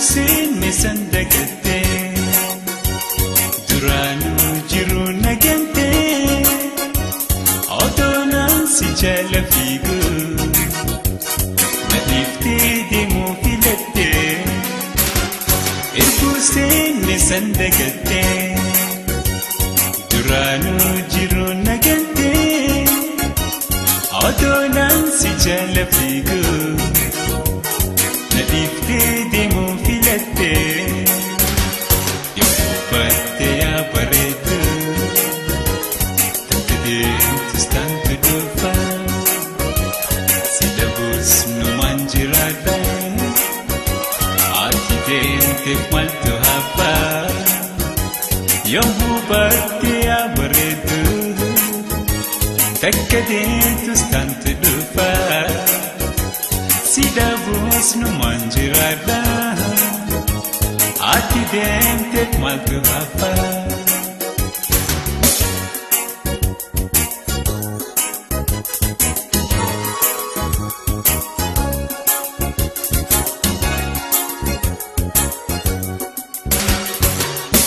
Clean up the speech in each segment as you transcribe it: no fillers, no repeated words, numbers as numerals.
Irbuuseen san dagattee duraanuu jiru nagantee otoo naan si jala fiigu na dhiiftee deemuu filattee. Irbuuseen san dagattee duraanuu jiru nagantee otoo naan si jala fiigu. Nadhiiftee deemuu filattee yoo hubatte yaa bareedu takka deemtus taantu dhufa si dhabuus numaan jiraadha ati deemteef maaltu hafa yoo hubatte yaa bareedu takka deemtus taantu dhufa. Si dhabuus numaan jiraadha ati deemteef maaltu hafa.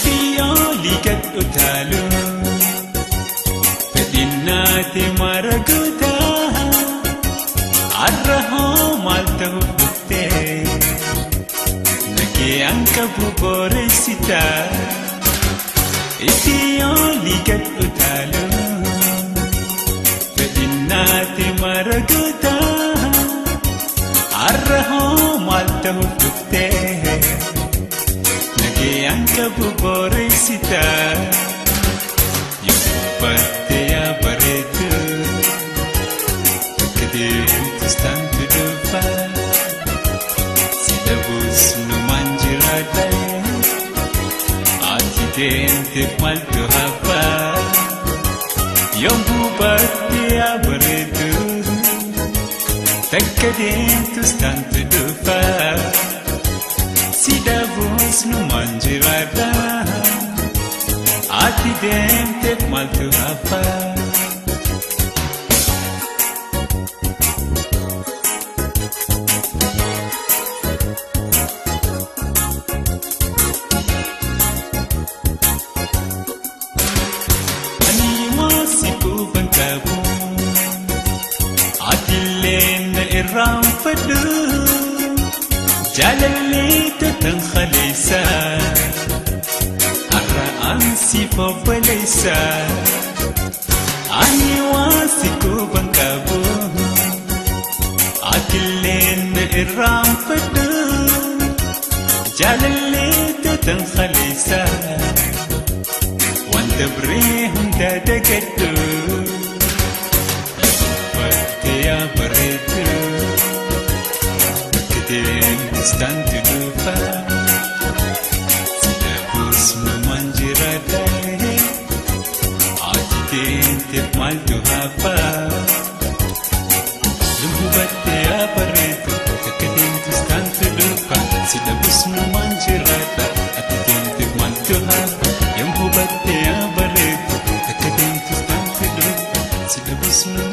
Biyyoolii gad utaalu fedhinnaati mara guutaa. Arrahoo maal ta'uuf dhuftee nagee qabu boreessitaa itti olii gad utaalu fedhinnaati mara guutaa. Arrahoo maal ta'uuf dhuftee nagee qabu boreessitaa yoo hubatte yaa bareedu. Deemtus taantu dhufa si dhabuus numaan jiraadha ati deemteef maaltu hafa yoo hubatte yaa bareedu takka deemtus taantu dhufa si dhabuus numaan jiraadha ati deemteef maaltu hafa. Irraanfadhu jaalallee tatan khaleessa har'aan si obboleessa ani waan si quban qabu atilleen irraanfadhu jaalallee tatan khaleessa waan dabree hunda dagadhu. Yaa bareedu bakka deemtus taantu dhufa si dhabuus numaan jiraadha ati deemteef maaltu hafa yoo hubatte yaa bareedu bakka deemtus taantu dhufa si dhabuus numaan jiraadha ati deemteef maaltu hafa yoo hubatte yaa bareedu bakka deemtus taantu dhufa si dhabuus numaan.